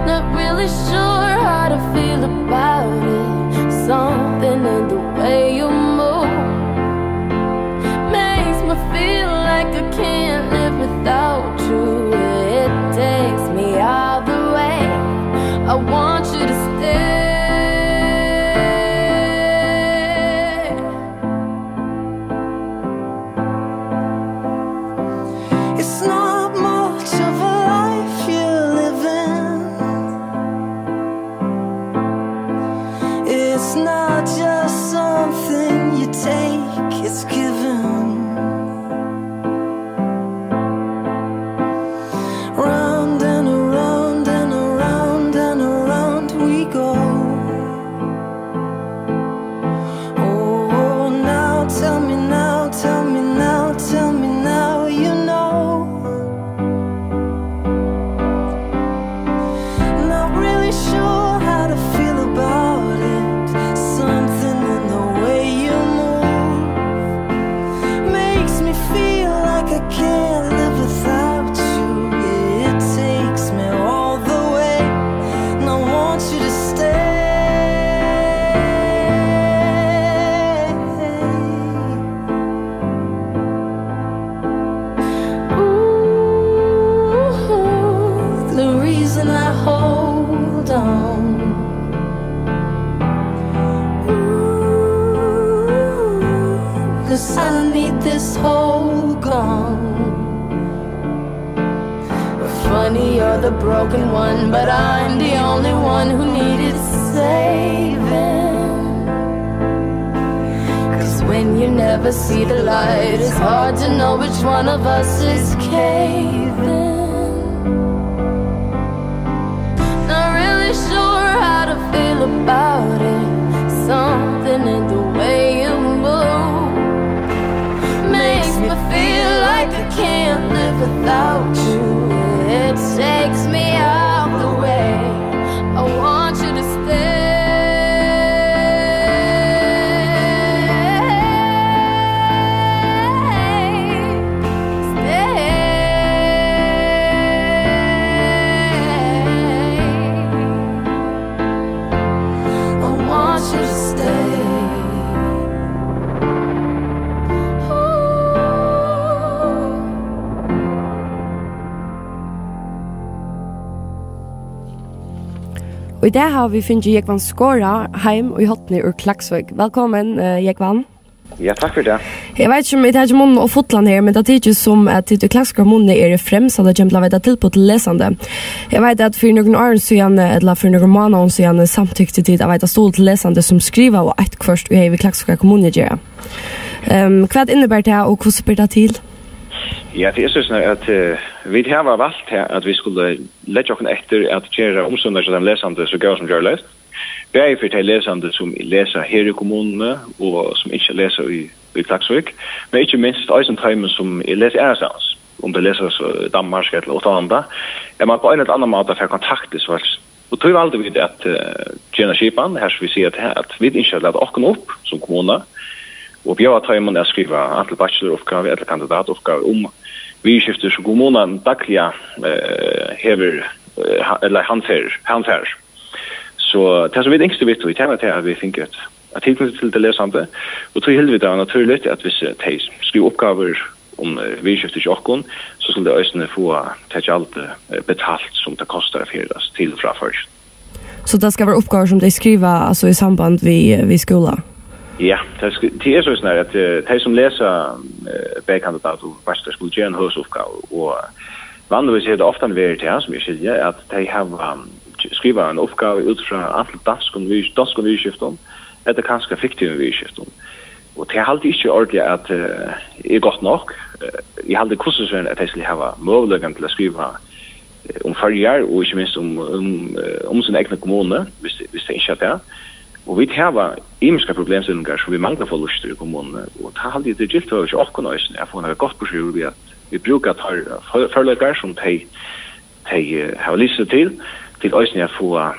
Not really sure how to feel about it. Something in the way you move makes me feel like I can't live without you. It takes me all the way. I want you to stay. It's not much of a life you're living. And I hold on. Ooh, 'cause I need this whole gone. Funny, you're the broken one, but I'm the only one who needed saving. 'Cause when you never see the light, it's hard to know which one of us is caving. Not really sure how to feel about it. Something in the way you move makes me feel like I can't live without you. It takes me out the way. I want you to stay. Stay. I want you to stay. Ooh. Og í dag hava vit fingið Jógvan Skora heim í Hornið úr Klaksvík. Vælkomin, eh, Jógvan. Ja, takk fyri tað. Eg veit ikki, um eg taki munnin ov fullan her, men tað tykist sum, at tit í Klaksvíkar kommunu eru fremst, tá tað kemur til at veita tilboð til lesandi. Eg veit, at fyri nøkrum árum síðan, ella fyri nøkrum mánaðum síðan, samtyktu tit at veita stuðul til lesandi, sum skriva og eitt hvørt, ið hevur við Klaksvíkar kommunu at gera. Ehm, hvat inniber tað, og hvussu ber tað til? Ja, tað er soleiðis, at, eh, vit hava valt her, at vit skulu leggja okkum eftir at gera umstøðurnar hjá teimum lesandi so góðar sum gjørligt. Bæði fyri tey lesandi, sum lesa her í kommununi og sum ynskja at lesa í, í Klaksvík, men ikki minst eisini teimum, sum lesa aðrastaðni, um tey lesa so í Danmark ella uttanlanda, at man á ein ella annan máta fær kontakt við fólk. Og tí valdu vit at, eh, gera eina skipan, har sum vit siga at, at vit ynskja at lata okkum upp sum kommuna og bjóða teimum at skriva antin bachelor-uppgávu ella kandidatuppgávu um viðurskifti, sum kommunan dagliga, eh, hevur, eh, ha-, ella handferir, handfarir. So tað, sum vit ynsktu við tí, tað var tað, at vit fingu eitt, eitt tilknýti til tey lesandi, og tí hildu vit, tað var natúrligt, at viss, eh, tey skriva uppgávur um, eh, viðurskifti hjá okkum, so skulu tey eisini fáa tað gjald, eh, betalt, sum tað kostar at ferðast til og frá Føroyum. So tað skal vera uppgávur, sum tey skriva, altso, í samband við, við skúla? Ja, tað sk-, tað er soleiðis, at, eh, tey, sum lesa, eh, bæði kandidat og bachelor, skulu gera eina høvuðsuppgávu, og vanligvis hevur tað ofta verið tað, sum eg skilji, at tey hava, um, skrivað eina uppgávu út frá antin donskum við-, donskum viðurskiftum, ella kanska fiktivum viðurskiftum. Og tað haldi eg ikki ordiliga, at, eh, er gott nokk. Eh, eg haldi, hvussu so er, at tey skulu hava møguleikan til at skriva, eh, um Føroyar, og ikki minst um, um, eh, um sína egnu kommunu, viss, viss tey ynskja tað. Og vit hava ymiskar problemstillingar, sum vit mangla at fáa lýstar í kommununi, og tað haldi eg, tað er gylt hjá okkum eisini, at fáa nakað gott burturúr við at vit brúka teir for-, førleikar, sum tey, tey, eh, hava lisið til, til eisini at fáa,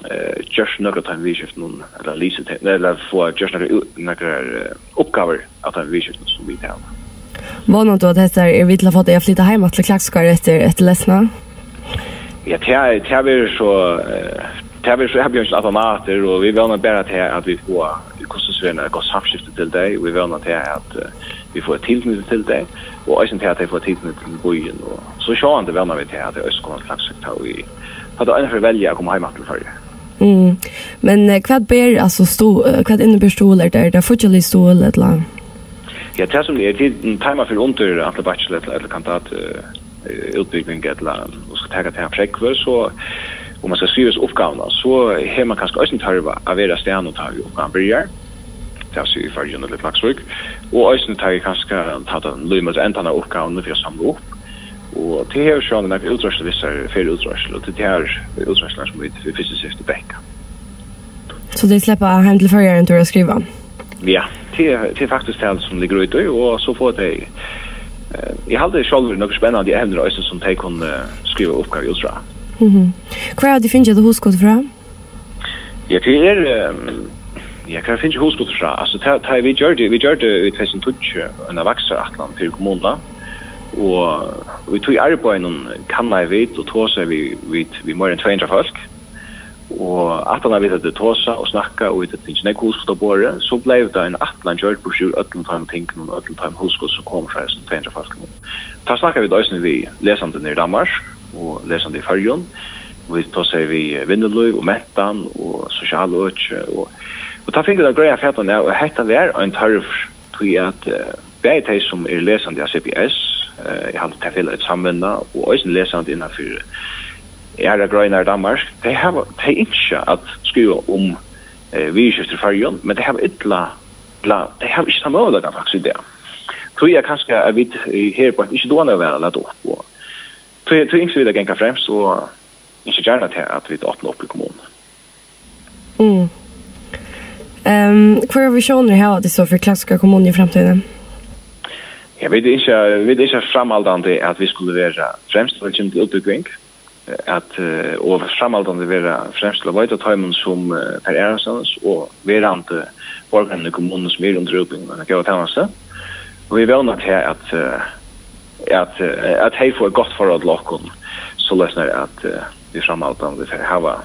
eh, gjørt nøkur av teimum viðurskiftunum, ella lisið til, ella fáa gjørt nakrar ú-, nakrar, eh, uppgávur av teimum viðurskiftunum, sum vit hava. Vónar tú, at hetta er við til at fáa tey at flyta heim aftur til Klaksvíkar eftir, eftir lesnað? Ja, tað er, tað verður so, eh, tað verður so avbjóðingin aftan á, og vit vóna bara til, at vit fáa, hvussu so er, eitt gott samskifti til tey, og vit vóna til, at, eh, vit fáa eitt tilknýti til tey, og eisini til, at tey fáa eitt tilknýti til býin, og so sjálvandi vóna vit til, at tey eisini koma til Klaksvík, tá ið, tá tey einaferð velja at koma heim aftur til Føroyar. Mm. Men, eh, hvat ber, altso, stu-, eh, hvat inniber stuðul? Er tað, er tað fíggjarligur stuðul, ella? Ja, tað sum er, til teimum, sum fara undir antin bachelor ella, ella kandidat, eh, eh, útbúgving, ella, og skulu taka tað prógvið, so, og man skal skriva hesa uppgávuna, so hevur man kanska eisini tørv á at vera á staðnum, tá ið uppgávan byrjar, tað vil siga í Føroyum ella í Klaksvík, og eisini tá ið kanska, tá tað líður móti endan av uppgávuni, fyri at samla upp. Og tað hevur sjálvandi nakrar útreiðslur við sær, ferðaútreiðslur, og tað eru tær útreiðslurnar, sum vit, vit fyrst og síðst backa. So tey sleppa heim til Føroyar, enn tú ert at skriva? Ja, tað er, tað er faktiskt tað, sum liggur í tí, og so fáa tey, eh, eg haldi sjálvur, nakrar spennandi evnir eisini, sum tey kunnu skriva uppgávu út frá. Mhm. Hvar hava tit fingið hetta hugskot frá? Ja, tað er, ehm, ja, hvar fingið hugskot frá? Altso, tá, tá vit gjørdu, vit gjørdu í tvey túsund og tíggju eina vakstrarætlan fyri kommununa, og í tí arbeiðinum kannaðu vit og tosaðu við, við, við meira enn tvey hundrað fólk. Og aftan á vit høvdu tosað og snakkað, og vit høvdu fingið nógv hugskot á borðið, so bleiv tað ein ætlan gjørd burtur úr øllum teimum tingunum og øllum teimum hugskot, sum komu frá hesum tvey hundrað fólkunum. Tá snakkaðu vit eisini við lesandi niðri í Danmark og lesandi í Føroyum, Vit tosaðu við, eh, vinnulív og mentan og sosial øki og, og tá fingu vit greiða fatan av, og hetta var ein tørvur, tí at, eh, bæði tey, sum eru lesandi á C B S, eh, eg haldi, tað felagið Samvinna, og eisini lesandi innanfyri aðrar greinar í Danmark, tey hava, tey ynskja at skriva um, eh, viðurskiftir í Føroyum, men tey hava illa, ella tey hava ikki tann møguleikan faktiskt í dag. Tí er kanska, at vit, eh, her beint ikki duga nóg væl at lata upp, og tí, tí ynskja vit at ganga fremst, og ynskja gjarna til, at vit opna upp í kommununi. Mm. Ehm, hvørjar visjónir hava tit so fyri Klaksvíkar kommunu í framtíðini? Ja, vit ynskja, vit ynskja framhaldandi, at vit skulu vera fremst, tá tað kemur til útbúgving, at, eh, og framhaldandi vera fremst til at veita teimum, sum, eh, fara aðrastaðni og verandi borgarum í kommununi, sum eru undir útbúgving, eina góða tænastu. Og vit vóna til, at, eh, at, eh, at tey fáa eitt gott forhold til okkum, soleiðis at, eh, vit framhaldandi fara at hava,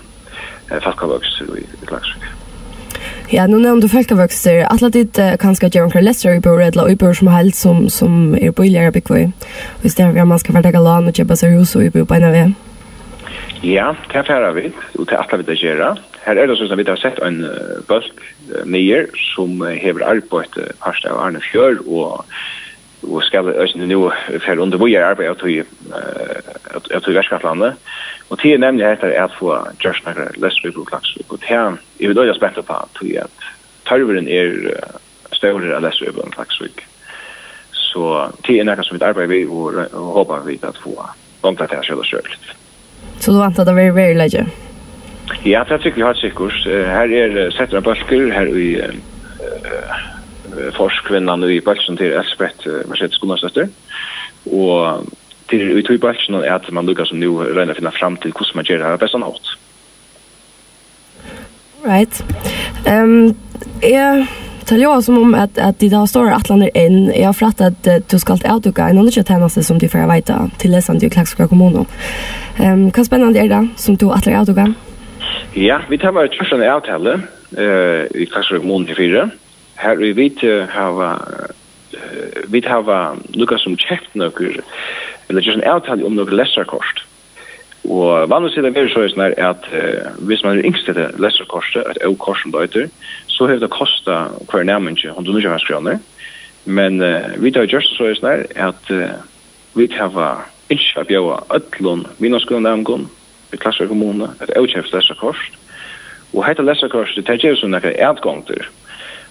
eh, fólkavøkstur í, í Klaksvík. Ja, nú nevndi tú fólkavøkstur. Ætla tit, eh, kanska at gera onkrar lestraríbúðir ella íbúðir sum heild, sum, sum eru bíligar at búgva í? Og í staðin fyri at man skal fara taka lán og keypa sær hús og íbúð beinan veg. Ja, tað fara vit, og tað ætla vit at gera. Her er tað so, at vit hava sett ein, eh, bólk, eh, niður, sum, eh, hevur arbeitt, eh, part av Arne Fjør og og skal eisini nú fara undir víðari arbeiði av tí, eh, av, av tí verkætlanini. Og tað er nemliga hetta at fáa gjørt nakrar lestraríbúðir í Klaksvík. Og tað er vit øgiliga spent uppá, tí at tørvurin er, eh, stórur av lestraríbúðum í Klaksvík. So tað er nakað sum vit arbeiða við og, og hopa vit at fáa longri til at skjóta stjørnur. So tú væntar, at tað verður veruleiki? Ja, tað trúgvi eg heilt sikkurt. Eh, her er, eh, settur ein bólkur her í, eh, eh, forkvinnan í bólkinum, tað er Elsebeth, eh, Mercedes Gunnarsdóttir. Og tað er í tí bólkinum, at man líka sum nú roynir at finna fram til, hvussu man ger tað á bestan hátt. Right. Ehm, eg, tað ljóðar sum um, at, at tit hava stórar ætlanir enn. Eg havi frætt, at, eh, tú skalt avdúka eina nýggja tænastu, sum tit fara at veita til lesandi í Klaksvíkar kommunu. Ehm, hvat spennandi er tað, sum tú ætlar at avdúka? Ja, vit hava gjørt eina avtalu, eh, í Klaksvíkar kommunu herfyri. Her í vit, eh, hava, eh, vit hava líka sum keypt nøkur, ella gjørt eina avtalu um nøkur lestrarkort. Og vanligvis er tað verið soleiðis nær, at, eh, hvis man hevur ynskt hetta lestrarkortið, eitt ókort sum tað eitur, so hevur tað kostað hvørjum næmingi hundrað og níggjuoghálvfjerðs krónur. Men, eh, vit hava gjørt soleiðis nær, at, eh, vit hava ynskt at bjóða øllum miðnámsskúlanæmingum í Klaksvíkar kommunu eitt ókeypis lestrarkort. Og hetta lestrarkortið, tað gevur so nakrar atgongdir.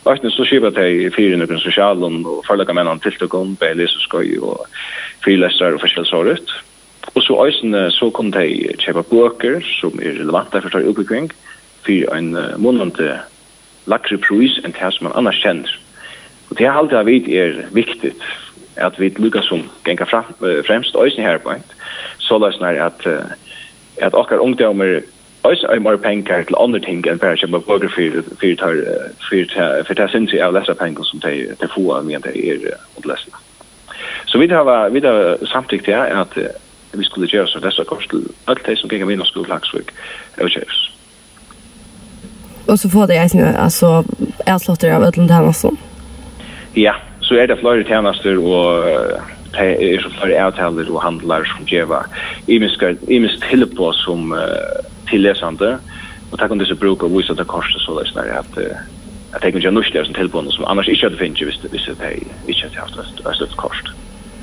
Eisini so skipa tey fyri nøkrum sosialum og førleikamennandi tiltøkum, bæði lesiskeið og fyrilestrar og forskelligt sovorðið. Og so eisini, so kunnu tey keypa bøkur, sum eru relevantar fyri teirra útbúgving, fyri ein, eh, munandi lægri prís enn tað, sum man annars kennir. Og tað haldi eg, at vit er viktigt, at vit líka sum ganga fram, eh, fremst eisini her beint, soleiðis nær at, eh, at okkara ungdómur eisini eigur meir pengar til onnur ting enn bara at keypa bøkur fyri, fyri teir, eh, fyri ta-, fyri tað sindur av lestrarpengum, sum tey, tey fáa, meðan tey eru, eh, undir lestri. So vit hava, vit hava samtykt til, at, eh, vit skulu gera so lestrarkort til øll tey, sum ganga miðnámsskúla í Klaksvík, ókeypis. Og so fáa tey eisini, altso, avsláttur av øllum tænastum? Ja, so eru tað fleiri tænastur, og, eh, tað eru so fleiri avtalur og handlar, sum geva ymiskar, ymisk tilboð sum, eh, til lesandi, og tað kunnu tey so brúka og vísa tað kortið soleiðis, nær at, eh, at tey kunnu gera nýtslu av hesum tilboðum, sum annars ikki høvdu fingið, hvis, hvis tey ikki høvdu havt eitt, eitt slíkt kort.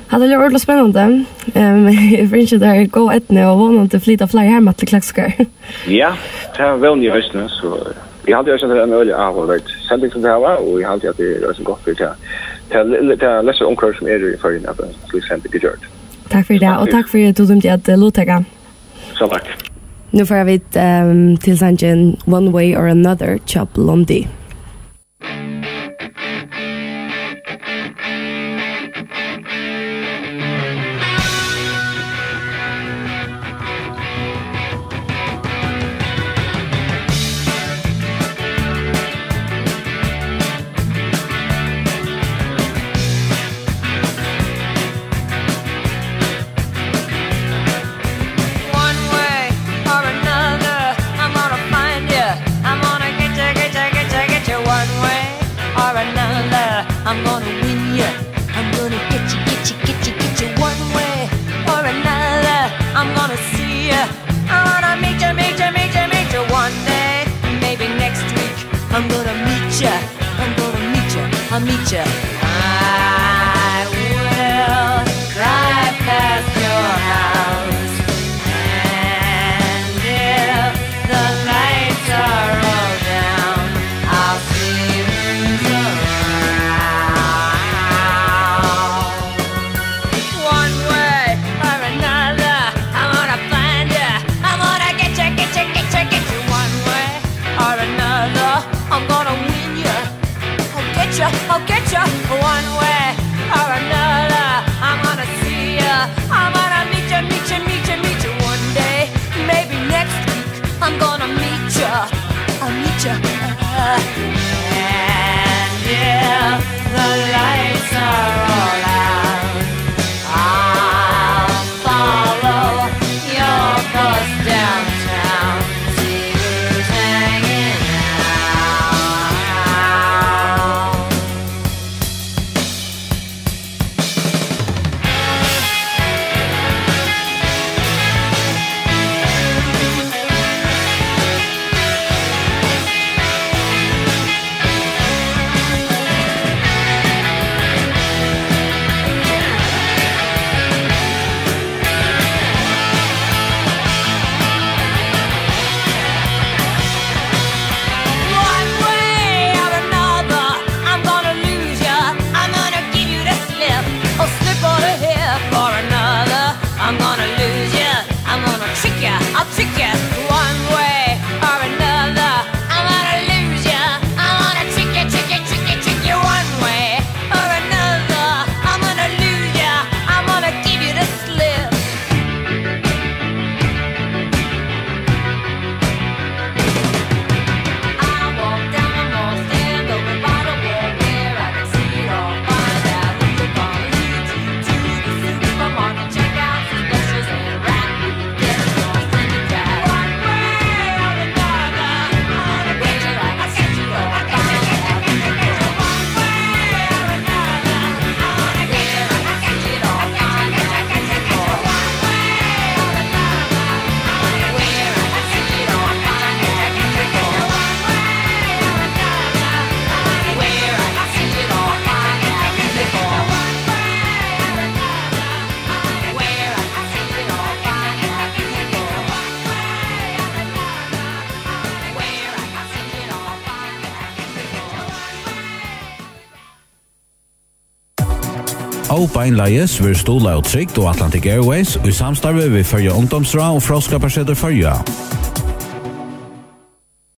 Hatta ljóðar ordiliga spennandi. Ehm, eg ynski tær góða eydnu og vónandi flyta fleiri harmat til Klaksvíkar. Ja, tað vóni eg eisini, so eg haldi eisini, at tað er ein øgiliga áhugaverd sending, sum tey hava, og eg haldi, at tað er eisini gott fyri tað, tað, tað lestrarumhvørvið, sum er í Føroyum, at ein slík sending er gjørd. Takk fyri tað, og takk fyri, at tú tímdi at, eh, luttaka. Sjálv takk. Nú fara vit, ehm, til sangin One Way or Another hjá Blondie. I'm gonna meet you, I'll meet you. I will drive past your house, and if the lights are all down, I'll see who's around. One way or another, I'm gonna find you. I'm gonna get you, get you, get you, get you. One way or another, I'm gonna win you. I'll get you, I'll get you. One way or another, I'm gonna see you. I'm gonna meet you, meet you, meet you, meet you one day. Maybe next week, I'm gonna meet you. I'll meet you. And if the lights are all out, I'll follow your bus downtown. See who's hanging out. One way or another, I'm gonna lose you. I'm gonna give you the slip. Oh, slip on the hip or another, I'm gonna lose you. I'm gonna trick you, I'll trick you. One way or another, I'm gonna lose you. I'm gonna trick you, trick you, trick you, trick you. One way or another, I'm gonna lose you. I'm gonna give you the slip. Og beinleiðis verður stuðlað av Trygd og Atlantic Airways í samstarvi við Føroya Ungdómsráð og Fróðskaparsetur Føroya.